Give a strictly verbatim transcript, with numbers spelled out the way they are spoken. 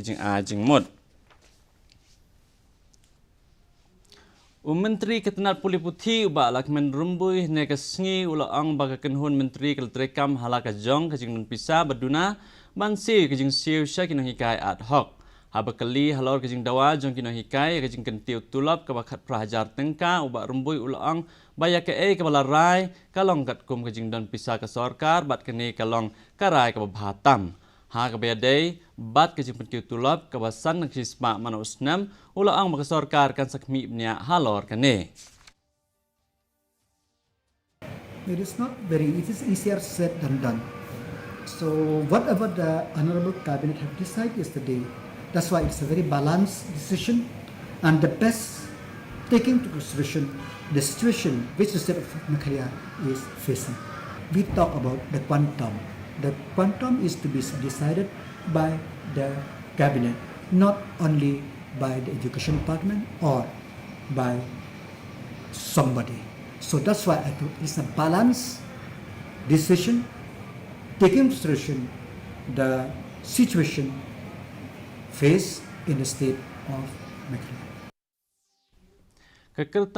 jing a jingmut. U Myntri ka tnat pule puthi u Bah Lahkmen Rymbui hynne ka sngi u la ong ba ka kynhun myntri ka la treikam ha la ka jong ka jingdon pisa ba duna ban siew ka jingsiew sha ki nonghikai ad hoc. Haba kylli halor ka jingdawa jong ki nonghikai ka jingkyntiew tulop kaba khatphra hajar tyngka, u Bah Rymbui u la ong ba ïa kaei kaba la rai ka long katkum ka jingdon pisa ka sorkar bad kane ka long ka rai kaba bha tam. Ha kaba ïadei bad ka jingpyntiew tulop kaba san na ka shispah man u snem, u la ong ba ka sorkar kan sa khmih bniah halor kane. It is not very, it is easier said than done. So whatever the Honorable Cabinet have decided yesterday, that's why it's a very balanced decision and the best taking into consideration the situation which the state of Meghalaya is facing. We talk about the quantum. The quantum is to be decided by the cabinet, not only by the education department or by somebody. So that's why I think it's a balanced decision, taking consideration the situation faced in the state of Meghalaya. Ka kyrta